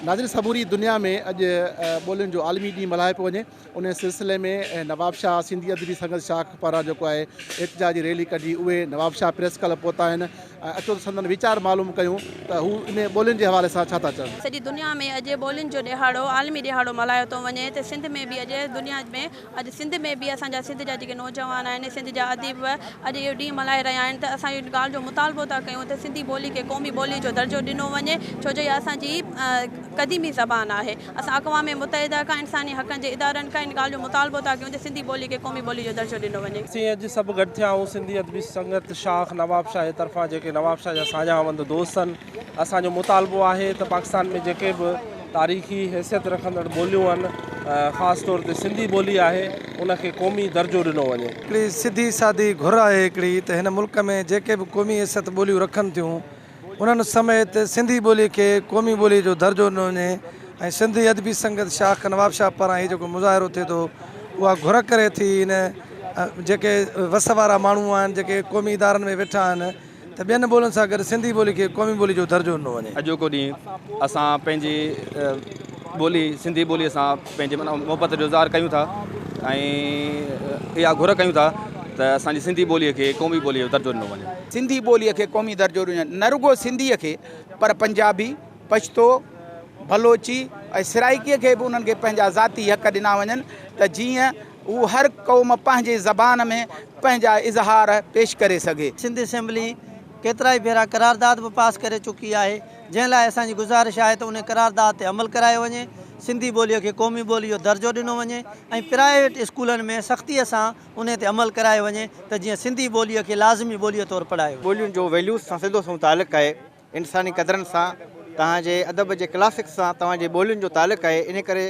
ناظرين سموري دنيا ۾ اڄ ٻولين جو عالمي ڏينهن ملهايو پيو وڃي ان سلسلي ۾ نوابشاهه سنڌي ادبي سنگت شاخ پاران جيڪو آهي احتجاجي ريلي ڪڍي اهي نوابشاهه پريس ڪلب پهتا آهن ۽ اچو ته سندن ويچار معلوم ڪيون ته هو ان ٻولين جي حوالي سان ڇا ٿا چون. سڄي دنيا ۾ اڄ ٻولين جو ڏهاڙو عالمي ڏهاڙو ملهايو ٿو وڃي ته سنڌ ۾ به اڄ دنيا ۾ اڄ سنڌ ۾ به اسان جا سنڌ جا جيڪي نوجوان آهن سنڌ جا اديب اڄ اهو ڏينهن ملهائي رهيا آهن ته اسان ان ڳالهه جو مطالبو ٿا ڪيون ته سنڌي ٻولي کي قومي ٻولي جو درجو ڏنو وڃي ڇو جو اها اسان جي قديمي زبان آهي اسان اقوام متحده کان انساني حقن جي ادارن کان ان ڳالهه جو مطالبو ٿا ڪيون ته سنڌي ٻولي کي قومي ٻولي جو درجو ڏنو وڃي. اسين اڄ سڀ گڏ ٿيا آهيون سنڌي ادبي سنگت شاخ نوابشاهه جي طرفان جيڪي نوابشاهه جا ساڃاهه وند دوست آهن اسان جو مطالبو آهي ته پاڪستان ۾ جيڪي به تاريخي حيثيت رکندڙ ٻوليون آهن خاص طور تي سنڌي ٻولي آهي ان کي قومي درجو ڏنو وڃي. هڪڙي سڌي سادي گهر آهي هڪڙي ته هن ملڪ ۾ جيڪي به قومي حيثيت ٻوليون رکن ٿيون انهن سميت سنڌي ٻولي کي قومي ٻولي جو درجو ڏنو وڃي ۽ سنڌي ادبي سنگت شاخ نوابشاهه پاران هي جيڪو مظاهرو ٿئي ٿو اها گهر ڪري ٿي هن جيڪي وس وارا ماڻهو آهن جيڪي قومي ادارن ۾ ويٺا آهن ته ٻين ٻولين سان گڏ سنڌي ٻولي کي قومي ٻولي جو درجو ڏنو وڃي. اڄوڪو ڏينهن اسان پنهنجي ٻولي سنڌي ٻولي سان پنهنجي معنيٰ محبت جو اظهار ڪيون ٿا ۽ اها گهر ڪيون ٿا ته اسان جي سنڌي ٻولي کي قومي ٻولي جو درجو ڏنو وڃي. سنڌي ٻولي کي قومي درجو ڏنو وڃي نه رڳو سنڌي کي پر پنجابي، پشتو، بلوچي ۽ سرائيڪي کي به انهن کي پنهنجا ذاتي حق ڏنا وڃن ته جيئن هو هر قوم پنهنجي زبان ۾ پنهنجا اظهار پيش ڪري سگهي. سنڌ اسيمبلي ڪيترائي ڀيرا قرارداد به پاس ڪري چڪي آهي، جنهن لاء اسان جي گذارش آهي ته انهي قرارداد تي عمل ڪرايو وڃي، سنڌي ٻوليء کي قومي ٻولي جو درجو ڏنو وڃي ۽ پرائيويٽ اسڪولن ۾ سختيء سان انهي تي عمل ڪرايو وڃي ته جيئن سنڌي ٻوليء کي لازمي ٻوليء طور پڙهايو وڃي. ٻولين جو ويليوز سان سڌو سنئون تعلق آهي، انساني قدرن سان، توهان جي ادب جي ڪلاسڪس سان توهان جي ٻولين جو تعلق آهي، انهي ڪري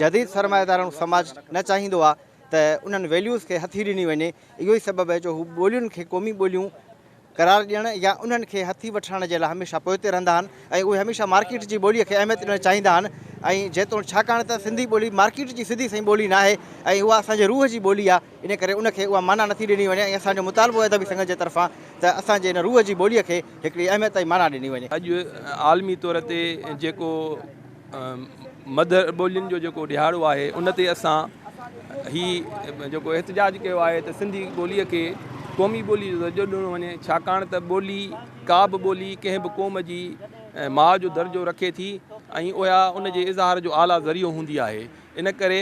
جديد سرمائيداراڻو سماج نه چاهيندو آهي ته انهن ويليوز کي هٿي ڏني وڃي، اهو ئي سبب آهي جو هو ٻولين کي قومي ٻوليون قرار ڏيڻ يا انهن کي هٿي وٺرائڻ جي لاء هميشه پوئتي رهندا آهن ۽ اهي هميشه مارڪيٽ جي ٻوليء کي اهميت ڏيڻ چاهيندا آهن ۽ جيتوڻ ڇاڪاڻ ته سنڌي ٻولي مارڪيٽ جي سڌي سئين ٻولي ناهي ۽ اها اسان جي روح جي ٻولي آهي ان ڪري ان کي اها معنيٰ نٿي ڏني وڃي ۽ اسان جو مطالبو آهي ادبي سنگت جي طرفان ته اسان جي ان روح جي ٻوليء کي هڪڙي اهميت ۽ معنيٰ ڏني وڃي. اڄ عالمي طور تي جيڪو مڌر ٻولين جو جيڪو ڏهاڙو آهي ان تي اسان هي جيڪو احتجاج ڪيو آهي ته سنڌي ٻوليء کي قومي ٻولي جو درجو ڏنو وڃي ڇاڪاڻ ته ٻولي ڪا به ٻولي ڪنهن به قوم جي ماء جو درجو رکي ٿي ۽ اها ان جي اظهار جو اعليٰ ذريعو هوندي آهي ان ڪري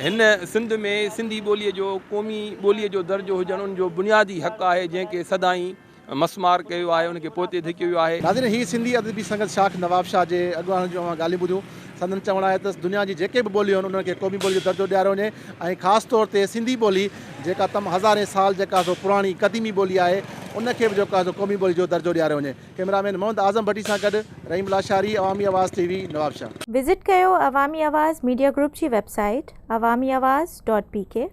هن سنڌ ۾ سنڌي ٻوليء جو قومي ٻوليء جو درجو هجڻ ان جو بنيادي حق آهي جنهن کي سدائين مسمار ڪيو آهي ان کي پوئتي ڌڪيو ويو آهي. ناظرين هي سنڌي ادبي سنگت شاخ نوابشاهه جي اڳواڻن جون اوهان ڳالهيون ٻڌيون سندن چوڻ آهي ته دنيا جي جيڪي به ٻوليون آهن انهن کي قومي ٻولي جو درجو ڏياريو وڃي ۽ خاص طور تي سنڌي ٻولي جيڪا تم هزارين سال جيڪا سو پراڻي قديمي ٻولي آهي ان کي به جيڪو آهي سو قومي ٻولي جو درجو ڏياريو وڃي ڪئميرا مين محمد اعظم ڀٽي سان گڏ Rahim Lashari Awami Awaz T V Nawabshah. Visit ڪيو عوامي آواز ميڊيا گروپ جي website Awami Awaz dot P K.